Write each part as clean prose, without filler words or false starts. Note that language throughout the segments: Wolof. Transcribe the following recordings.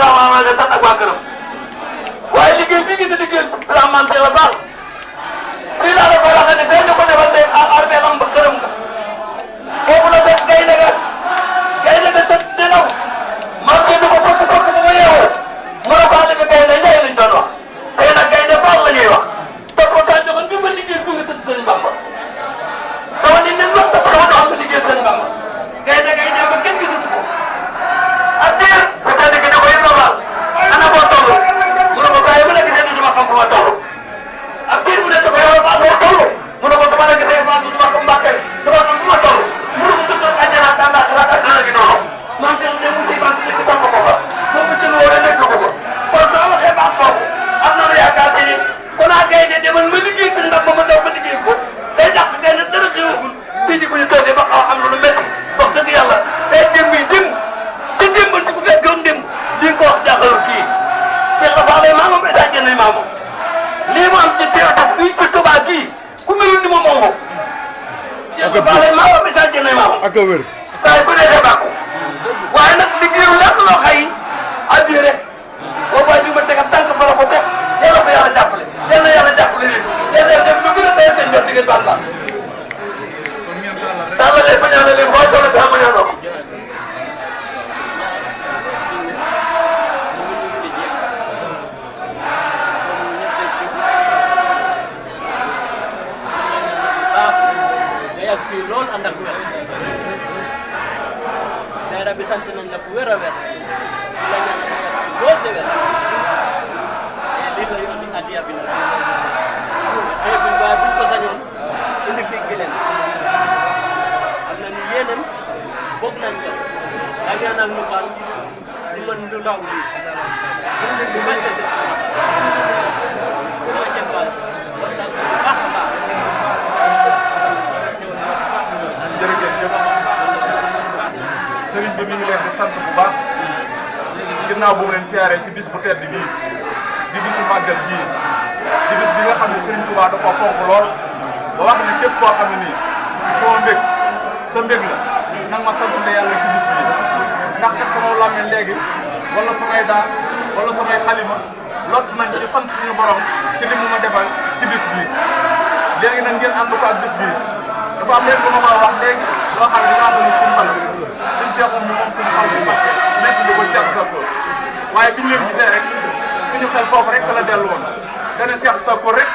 maa ngi tànn ak waa këram waaye liggéey bii ngi di liggéey Ramane Talla Fall fii laa la ko waxee ne fee ñu ko defal tey armée lam ba këram nga foofu la fekk gaynde ga tëdd nelaw man de du ko fokk bu ma yeewoo mën a baale bi gaynde Njaay lañ doon wax tey nag gaynde Fall la ñuy wax te pourtant joxoon bi ma liggéey fu nga tëdd sëñ Bamba dama ni nen wax dafa doon nga liggéey sëñ Bamba gaynde ba kenn gisatu ko ak diir bu tedd gi ne ko yëpp la baal ana boo toll mu ne ko saa yi bu la gisee du ma xam fu ma toll ak diir bu ne ko yow baal boo toll mu ne ko su ma la gisee baal du ma ko mbàkkee du ma xam fu ma toll mu ne ko tudd àjjana ak àllaaxira ak dara gi noonu maam ci ne mu ci bant ci ko ko ko moom bu ci lu wóoree nekk ko ko kon soo waxee baax boobu am na lu yaakaar ci ni kon a gaynde demal ma liggéey sëñ Bamba ma daw ma liggéey ko day dàq kenn dara si yóbbul fii ji bu ñu toogee ba xaw am lu métti wax dëgg yàlla day démb yi démb te démb ci ku fekkoon démb di nga ko wax jaaxalul kii Cheikh Ba Fall maamam état jënd maamam lii mu am ci teewta fii ci Touba gii ku melul ni moom moom moom Cheikh Ba Fall maamam état jënd maamam ak a wér saa yu bëree dee bàkku waaye nag liggéeyu lenn loo xëy addiya rek boobu waaye bi ma teg ab tànk fa la ko teg yàlla ko yàlla jàppale yàlla jàppale leen yàlla def lu gën a tey seen jot ngeen baal baal tàllalee ba ñaanal leen foo toll daa ma ñaanoo fii loolu ànd ak wér daayira bi sant nañ la bu wér a wér di la ñaan nga yàgg fii lool te wér lii la indi addiya bi nag xëy buñ waaye buñ ko sañoon indi fii gëleen am nañu yéeneen bëgg nañ ko daa ñaanal ñu faal di mën lu ndaw lii du bañ ko def dama jëmbal kontaan bu baax a baax sëriñ bi mi ngi leen di sant bu baax ginnaaw bu mu leen siyaaree ci bis bu tedd bii di bisu màggal bii di bis bi nga xam ne Sëriñ Tuubaa da ko fonk lool ba wax ne képp koo xam ne nii sama mbég sa mbég la nag ma sant yàlla ci bis bii ndax kat sama làmmiñ léegi wala samay daan wala samay xalima lott nañ ci sant suñu borom ci li mu ma defal ci bis bii léegi nag ngeen ànd ko ak bis bii dafa am leen bu ma wax léegi loo xam ne dinaa doon suñu xel suñu seexum mi moom suñu xel bu mag nekk di ko Seex Sakkoor waaye biñu leen gisee rek suñu xel foofu rek la dellu woon dana Seex Sakkoor rek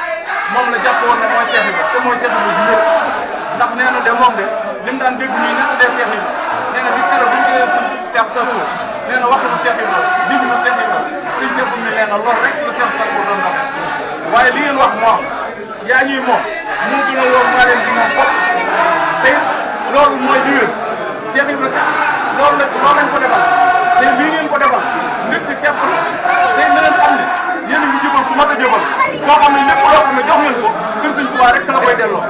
moom la jàpp woon ne mooy Seex Ibra te mooy Seex Ibra bu wér ndax nee na de moom de li mu daan dégg ñuy nekk dee Seex Ibra nee na di keroog bu ñu jëlee suñu Seex Sakkoor nee na waxinu Seex Ibra diglu Seex Ibra suñu seexum mi nee na loolu rek la Seex Sakkoor doon dox waaye li ngeen wax moom yaa ñuy moom mu gën a wóor maa leen di moom bopp te loolu mooy li wér Cheikh Ibrahima loolu lañ ko defal te lii ngeen ko defal nit ci képp te na leen xam ne yéen a ngi jëbal ku mat a jëbal koo xam ne lépp loo xam ne jox ngeen ko kër Sëñ Tuubaa rek la koy delloo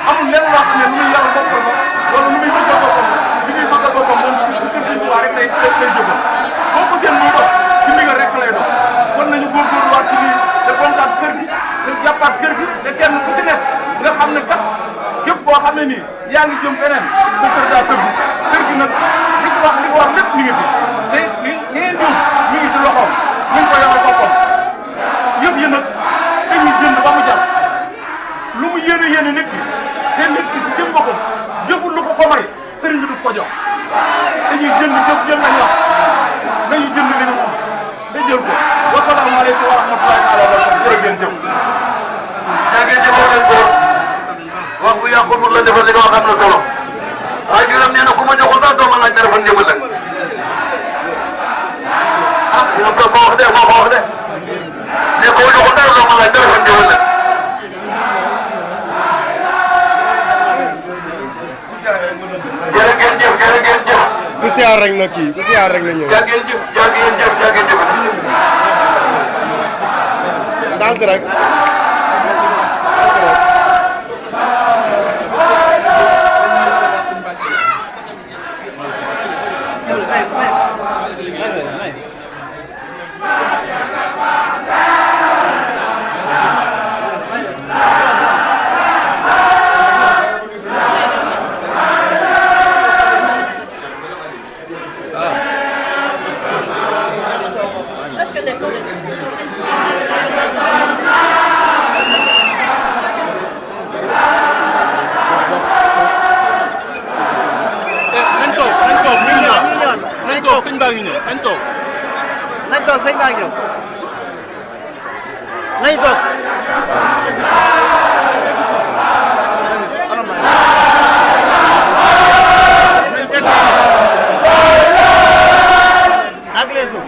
amul lenn loo xam ne lu muy yor boppam la wala lu muy bëggal boppam li muy bëggal boppam moom su kër Sëñ Tuubaa rek lay jëbal kooku seen muy dox ci ndigal rek lay dox kon nañu góorgóorluwaat ci lii te kontaan kër gi te jàppaat kër gi te kenn ku ci nekk nga xam ne kat képp koo xam ne nii yaa ngi jëm feneen sa kër daa tëgg kër gi nag li ko wax lépp mi ngi fi te li ngeen jëm mi ngi ci loxoom mi ngi ko yoral boppam yëf yi nag dañuy jënd ba mu jar lu mu yéene nit ki te nit ki si jëm boppam jëful lu ko may sëriñ bi du ko jox dañuy jënd jël nañ wax nañu jënd li ñu am da jël ko wasalaamaaleykum wa rahmatulahi taala wa barakatuh jërë ngeen jëf yaa ngi jëfoo leen ko wax bu yàqul pour la defal li nga wax am na solo waaye juróom nee na ku ma joxul sax doo ma laaj téléphone njëmal la ah ñoom ko wax de moo ko wax de ne ko joxul dara doo ma laaj téléphone njëmal la jërë ngeen jëf ku siyaar rek na kii ku siyaar rek na ñëw jaa ngeen jëf ndànk rek toog sëñ baa ngi ñëw nañ toog ak leen suuf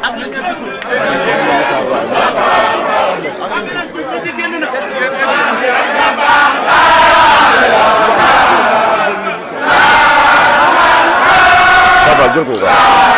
jël ko